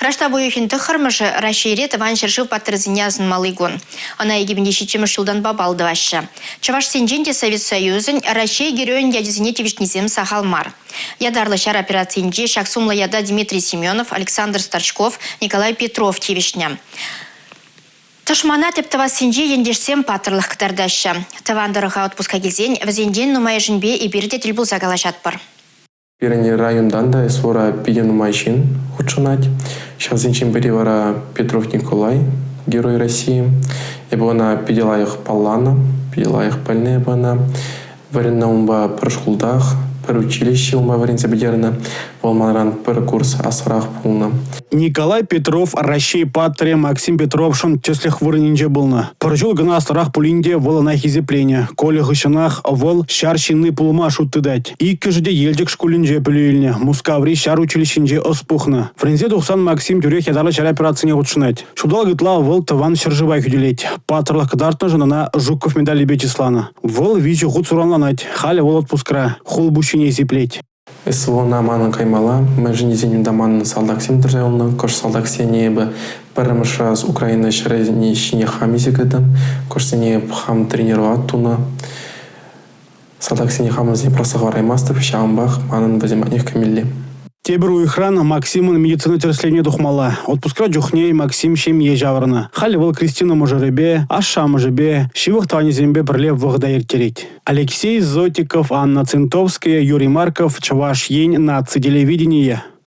Раштав уйӑхӗн тӑххӑрмӗшӗ Раҫҫейре Тӑван ҫӗршыв паттӑрӗсене асӑнмалли кун. Ӑна 2007-мӗш ҫултанпа паллӑ тӑваҫҫӗ. Чӑвашсенчен те Совет Союзӗн, Раҫҫей Геройӗн ячӗсене тивӗҫнисем сахал мар. Ятарлӑ ҫар операцийӗнче ҫак сумлӑ ята Дмитрий Семенов, Александр Старчков, Николай Петров тивӗҫнӗ. Тӑшмана тӗп тӑвассинче ентешсем паттӑрлӑх кӑтартаҫҫӗ. Тӑван тӑрӑха отпуска килсен вӗсенчен нумайӑшӗнпе эпир те тӗл пулса калаҫатпӑр. Пирӗн районтан та СВОра питӗ нумай ҫын хутшӑнать. Ҫавсенчен пӗри вара Петров Николай, Герой России. Эпӗ ӑна питӗ лайӑх палланӑ, питӗ лайӑх пӗлнӗ эпӗ ӑна. Вӗреннӗ унпа пӗр шкултах, пӗр училище унпа вӗренсе пӗтернӗ. Вӑл манран пӗр курс аслӑрах пулнӑ. Николай Петров Раҫҫей паттӑрӗ Максим Петровшӑн тӗслӗх вырӑнӗнче пулнӑ. Пӗр ҫул кӑна аслӑрах пулин те вӑл ӑна хисепленӗ. Коля хыҫҫӑнах вӑл ҫар ҫынни пулма шут тытать. Иккӗшӗ те Елчӗк шкулӗнче пӗлӳ илнӗ, Мускаври ҫар училищинче ӑс пухнӑ. Вӗренсе тухсан Максим тӳрех ятарлӑ ҫар операцине хутшӑнать. Ҫулталӑк ытла вӑл Тӑван ҫӗршыва хӳтӗлет. Паттӑрлӑх кӑтартнӑшӑн ӑна Жуков медалӗпе чысланӑ. Вӑл виҫӗ хут суранланать. Халӗ вӑл отпускра, хул пуҫҫине сиплет. СВОна манӑн каймалла, мӗншӗн тесен унта манӑн салтаксем тӑрса юлнӑ. Кӑшт салтаксене эпӗ пӗрремӗш раз Украина ҫӗрӗ ҫине хам илсе кӗтӗм. Кӑштсене хам тренировать тунӑ. Салтаксене хамӑрсене пӑрахса хӑвараймастӑп, ҫавӑнпах манӑн вӗсем патнех кӗмелле. Тепӗр уйӑхран Максимӑн медицина тӗрӗслевне тухмалла. Отпускра чухне Максим ҫемье ҫавӑрнӑ. Халӗ вӑл Кристина мӑшӑрӗпе, ашшӗ-амӑшӗпе, ҫывӑх тӑванӗсемпе пӗрле вӑхӑта ирттерет. Алексей Зотиков, Анна Цинтовская, Юрий Марков, Чӑваш Ен наци телевиденийӗ.